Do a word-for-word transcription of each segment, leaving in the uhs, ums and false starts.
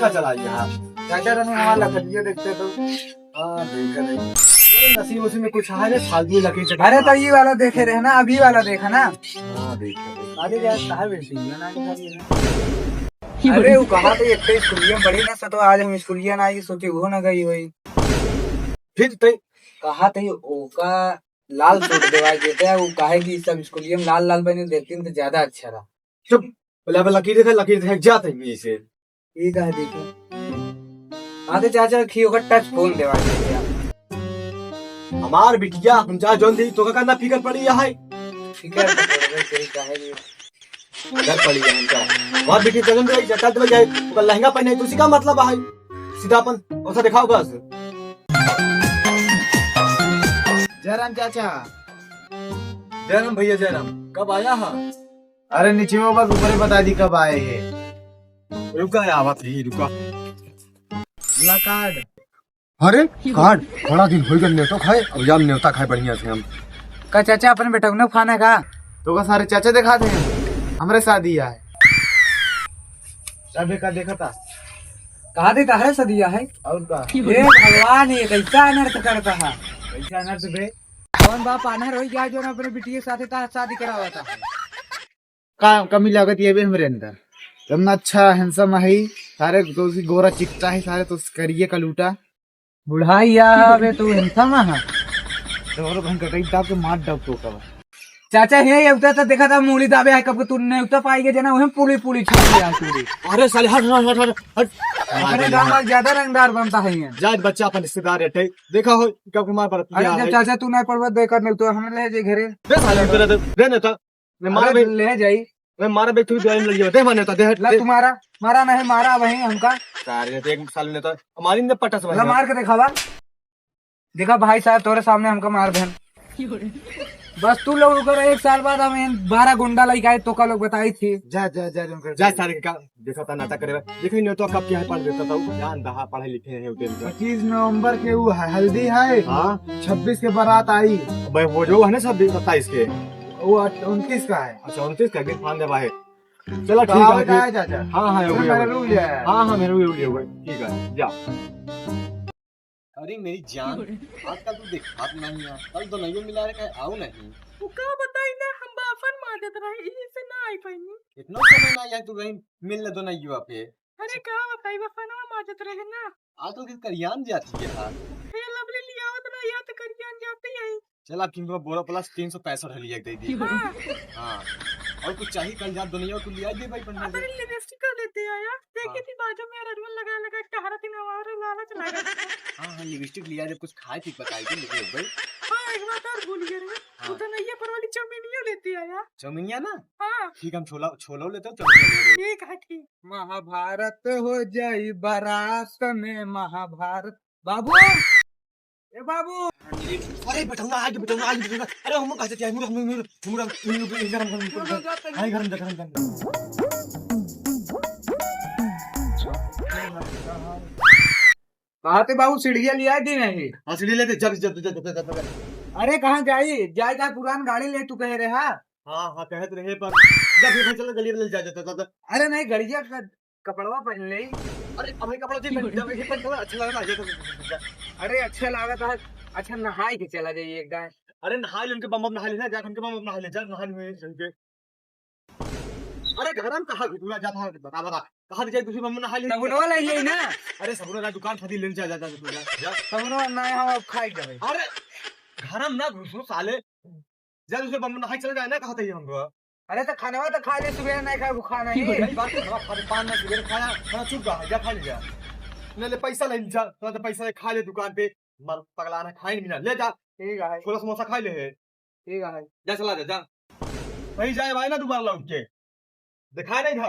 चला यहाँ। चाचा, तनी हमार लकड़िया देखते तो। हाँ, देखा नहीं। अरे, नसीब उसी में कुछ है रे, फालतू लकड़ी से। अरे, तो ये वाला देखे रहे ना, अभी वाला देखा ना। हाँ, देखा, देखा। अरे यार, कहाँ बेचती है ना, ये ना। अरे, वो कहा तो एक स्कूलिया में पढ़ी ना, सा तो आज हम स्कूलिया ना आई, सोचे वो ना गई होई। फिर तो कहा तो ओका लाल सूट देवा देते हैं, वो काहे कि सब स्कूलिया में लाल लाल बने देखती तो ज्यादा अच्छा रहा। चुप, पहले अब लकीर देखा, लकीर देखा, जाते हैं यहीं से। ये काहे देखो? आते चाचा खी ओकर टच फोन देवा दे क्या? हमार बिटिया, हम चाहे जौन दी, तो का करना फिकर पड़ी है? फिकर तो पड़बे करी, काहे नहीं? घर पड़ी है हमका। हमार बिटिया जौन दी, जटा दे जाए, ओकर लहंगा पहने, तो उसी का मतलब है? सीधा अपन, ओसा दिखाओ बस। जयराम चाचा। जयराम भैया, जयराम। कब आया हा? अरे नीचे वो बस ऊपर ही बता दी कब आए हैं। रुका, आवत ही, रुका। ला कार्ड। अरे कार्ड, बड़ा दिन हो गया नेवता खाए, अब यार नेवता खाए बढ़िया से हम। का चाचा अपन बेटौना खाना का? तो का सारे चाचा दिखाते हैं, हमरे शादी है। अबे का देखा था? कहा दे तहरे शादी है? और का? हे भगवान, ये कैसा अनर्थ करता है? कैसा अनर्थ बे? कौन बाप आन्हर होई गया जो ना अपने बिटिया के साथे ता शादी करावा था? का कमी लागत ये बे हमरे अंदर? तुम अच्छा handsome है, सारे तो उसी गोरा चिट्टा है, सारे तो उसी करिए कलूटा। बुढ़ाई या बे तू handsome है। तोरो बहन कटाई दाब के मार डाब तो कब। चाचा हे ये उतर तो देखा था मूली दाबे है कब को तू नहीं उतर पाएगे जना वही पूरी पूरी छूट गया तू। अरे साले हट हट हट हट हट। अपने गांव में ज्यादा रंगदार बनता है ये। जात बच्चा अपन रिश्तेदार है, ठीक? देखा हो कब के मार पर अरे जब चाचा तू नहीं पड़वा दे कर नहीं तो हमें ले जाए घरे। दे साले तेरा दे, दे नेता। मैं मारा अरे बे, ले जाई। मैं मारा बे, तू दे लग जाओ। दे मार नेता, दे, ला दे। तू मारा, मारा नहीं, मारा वही हमका। सारे ने तो एक साल ने तो हमारी ने पटस ला वही। मार के दिखावा। देखा भाई साहब, तोरे सामने हमका मार देन। बस तू लोग ओकर एक साल बाद हम इन बारह गुंडा लइके आए, तो का लोग बताई थी। जा, जा, जा, जा, जा। सारे का देखा था नाटक करे। देखो, नहीं तो कब क्या है पढ़ देता था, जान दहा पढ़े लिखे हैं होटल का। पच्चीस नवंबर के वो है, हल्दी है। हाँ। छब्बीस के बारात आई। भाई, वो जो है ना छब्बीस सत्ताईस के। वो अट-, उनतीस का है। अच्छा, उनतीस का, गिर फान दे भाई। चला, तो ठीक है, आवे ठीक। का है, चाचा? हाँ, हाँ, चल, हो गया, मेरा हो गया। रुक जाए। हाँ, हाँ, मेरा हो गया, हो गया, हो गया। ठीक है, जा। अरे मेरी जान, आजकल तू देखात नहीं है, कल दोनों मिला रहे, कहे आओ नहीं। वो का बताई ना, हम बासन माजत रहे, इही से ना आई पाइनी। इतना समय ना आया तू रही, मिल ले दोनों पे। अरे का बताई, बसनवा माजत रहे ना। आजकल के करियान जाती है यार। हे लवली लियावत ना, या तो करियान जाती है। चल, अब किनको बोरो प्लस तीन सौ पैंसठ है, लिया के दे दी। हाँ। हाँ। और कुछ चाहिए, कल जात दुनिया को लिया दे भाई, पंद्रह अरे, दिन। लिपस्टिक का लेते आया। देखे हाँ। थी बाजू में रजवन लगा लगा टहरा थी ना, और लालच लगा। हाँ, हाँ, लिपस्टिक लिया दे, कुछ खाए पी बताई थी, लेके भाई। हाँ, एक बात और भूल गए रे। हाँ। वो तो नहीं है, पर वाली चौमिनिया लेते आया। चौमिनिया ना? हाँ। ठीक, हम छोला, छोला लेते हैं, चौमिनिया ले लेते हैं। ठीक है, ठीक। महाभारत हो जाई बारात में महाभारत। बाबू, ए बाबू। अरे बेटौना, आज बेटौना, आज बेटौना। अरे हम कहते थे, मुड़, मुड़, मुड़, मुड़, मुड़, मुड़, गरम, गरम, गरम, गरम। हाय, गरम, गरम, गरम। कहा थे बाबू, सीढ़िया लिया दी नहीं? हाँ, सीढ़ी ले दे, जब, जब, जब, जब, जब, जब। अरे कहाँ जाई? जाए, जाए, पुरान गाड़ी ले, तू कहे रहे, हाँ? हाँ, हाँ, कहत रहे, पर जब ये चल गली में ले जा, जा, जा, जा। अरे नहीं, गड़िया का कपड़वा पहन ले। अरे, अब ये कपड़ा ठीक है, जब ये पहन के अच्छा लगा ना, ये तो अरे, अच्छा लागत है। अच्छा, नहाए के चला जाइए एक दाएं। अरे, नहा ले, उनके बम बम नहा ले ना, जा, उनके बम बम नहा ले, जा, नहा ले, उनके। अरे, घर में कहाँ घुटुआ जाता है, बता, बता, कहाँ जाए, दूसरी बम नहा ले। सबुनवा ले जाई ना। अरे, सबुनवा ना, दुकान खातिर ले जा, जा, जा, जा, जा। सबुनवा ना, हम अब खाए के भाई। अरे, घर में ना घुसो, साले। जा, दूसरे बम नहाए चला जाए ना, कहा था ये हमको। अरे तो खाना तो खा ले, सुबह नहीं खाए, वो खाना ठीक है, ही। यही बात है, खाना खा ले, पान ना सुबह खाया, खाना चुप रहा, जा खा ले जा। ले, ले पैसा ले जा, तो पैसा ले खा ले दुकान पे, मर पगला ना खाए नहीं ना, ले जा। ठीक है। छोला समोसा खा ले है। ठीक है। जा चला जा, जा। नहीं जाए भाई ना दोबारा लौट के। दिखा नहीं था।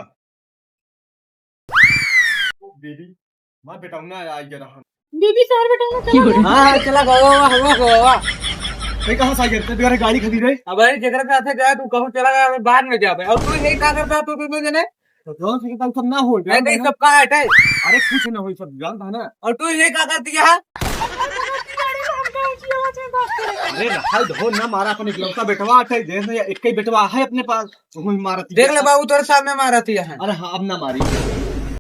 ओ बेबी, माँ बेटौना आ गया रहा। बेबी सर बेटौना चला गया। हाँ, हाँ, चला गया, वाह, वाह, वाह, वाह। भाई, कहाँ से आ गया? तेरे गाड़ी खड़ी रही। अब भाई, जेकरा साथे गया, तू कहूँ चला गया, अबे बाद में जा भाई। और तू यही का करता है, तू दोनों जने? तो दोनों से कल सब ना हो, नहीं, नहीं, सब का है, है? अरे, कुछ ना हो, सब जानता है ना। और तू यही का करती है? अरे, रहा दो ना, मारा अपन इकलौता बेटवा है, देख ना, एक ही बेटवा है अपने पास। वही मारत देख ले है। बाबू, तोरे सामने मारत है। अरे हाँ, अब ना मारी।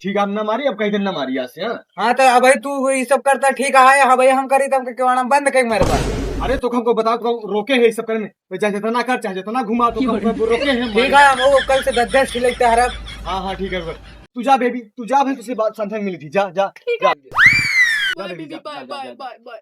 ठीक है, हम ना मारी, अब कहीं दिन ना मारी आज से, हाँ? हाँ, तो अब भाई तू ये सब करता ठीक है, हाँ भाई हम करी तो हमके केवाड़ा बंद कहीं मरबा। अरे तो हमको बताओ, तो रोके है ये सब करने में, तो चाहे जितना कर, चाहे जितना घुमा, तो हमको रोके हैं, ठीक है, हम वो कल से दस दस ठिलकते हरब। हाँ, हाँ, ठीक है, तू जा बेबी, तू जा भाई, तुझसे बात समझ मिली थी, जा, जा, ठीक जा, है। जा बाय बेबी, बेबी, जा, बाय, जा, बाय, जा, जा। Bye, bye.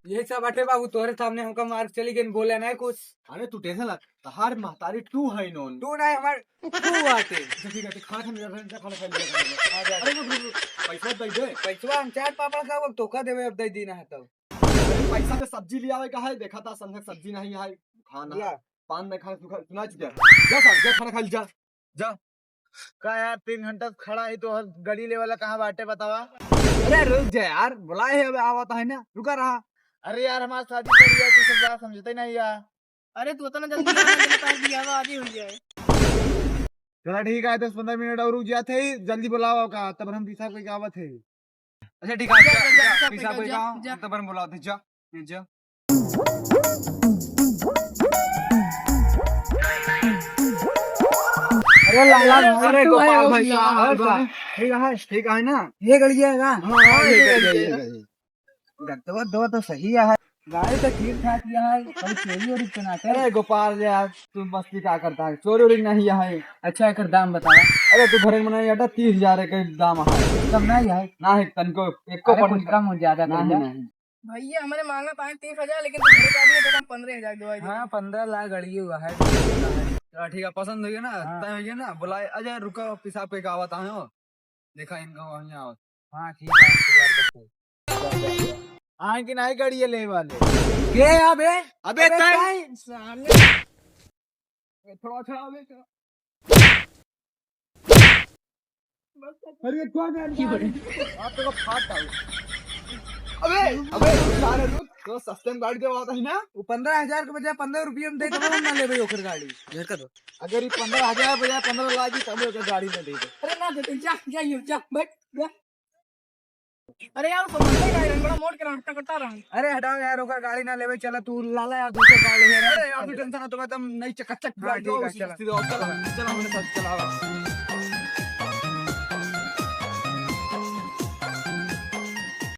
यही सब बाटे बाबू, तोहरे सामने हमका मार चली गई, बोले नहीं कुछ। अरे तू टेंशन ला, तहार महतारी टू है नोन। टू नहीं, हमार टू आते। अच्छा ठीक है, तो खाना खा, मेरा friend, जा खाना खा लिया। हाँ, जा। अरे रुक, रुक, रुक, पैसा दे दे। पैसा हम चाट पापड़ खाओ, अब तोका देवे, अब दे दीना है तब। अरे पैसा तो सब्जी ले आवे का है, देखा था संझक सब्जी नहीं है, खाना ला। पान नहीं खाना, सुखा, सुना चुका। जा सर, जा खाना खा ले, जा, जा। का यार, तीन घंटा से खड़ा ही तो हर गड़ी लेवला कहाँ बाटे बतावा? अरे रुक जा यार, बुलाए है, अबे आवत है ना, रुका रहा। अरे यार, हमार शादी पड़ी है, तू सब बात समझते नहीं यार। अरे तू उतना जल्दी आ, मेरे पास भी आवा, आज ही हो जाए। चला ठीक है, दस पन्द्रह मिनट और रुक जाते ही, जल्दी बुलावा का, तब हम पिसाब करके आवत है। अच्छा ठीक है, जा, जा, जा, जा, जा, पिसाब करके आओ, जा। तब हम बुलाते, जा, जा। अरे लाला, अरे अरे गोपाल भाई, भैया, का हाल बा? ठीक है, ठीक है ना? ये गड़िया है का? हाँ, हाँ, ये ये गड़िया, गड़िया ये है। गड़िया। गद्दवा दवा तो सही है, गाड़ी तो ठीक ठाक ही है, कोई चोरी वोरी तो ना करे। अरे गोपाल यार, तू मस्ती का करता है? चोरी वोरी नहीं है। अच्छा, एकर दाम बतावा। अरे तू घरे मना, ये तीस हजार के दाम है। कम नहीं है? ना है तनको, एको अरे, कुछ परसेंट कम हो, ज्यादा नहीं, नहीं। भैया, हमरे मांगा पाए तीस हजार, लेकिन तू घरे का दिए तो हम पन्द्रह हजार दवाई दे। हाँ, पन्द्रह लाख गड़ी हुआ है। चला ठीक है, पसंद हो गया ना? हाँ। तय हो गया ना? बुलाए, अजय रुका, पिसाब पे का आवत है, देखा इनका वहीं आवत। हाँ, ठीक है, इंतजार करते हैं। आए कि नहीं गड़िया ले वाले? के अबे? अबे अबे तय। तय, साले। ए, थोड़ा अच्छा अबे का। अरे, कौन है? आप तो फाट डाल। अबे, अबे, रुक, सारे रुक। तो सस्ते में गाड़ी देवा था ना? वो पन्द्रह हजार के बजाय पन्द्रह रुपये में दे तो हम ना लेबे ओकर गाड़ी। झटका दो। अगर ये पन्द्रह हजार बजाय पन्द्रह लागी, तब ओकर गाड़ी ना देबे। अरे ना देते, जा, जा, ये, जा, बैठ, जा। अरे यार, समझते नहीं, बड़ा मोड़ के रास्ता कटा रहा है। अरे हटाओ यार, ओकर गाड़ी ना लेबे, चला तू लाला यार, दूसर गाड़ी है। अरे यार, तू टेंशन ना, तो मैं एकदम नई चकाचक हाँ, गाड़ी ठीक है, चला। सीधा चला, चला, हमरे साथ चला।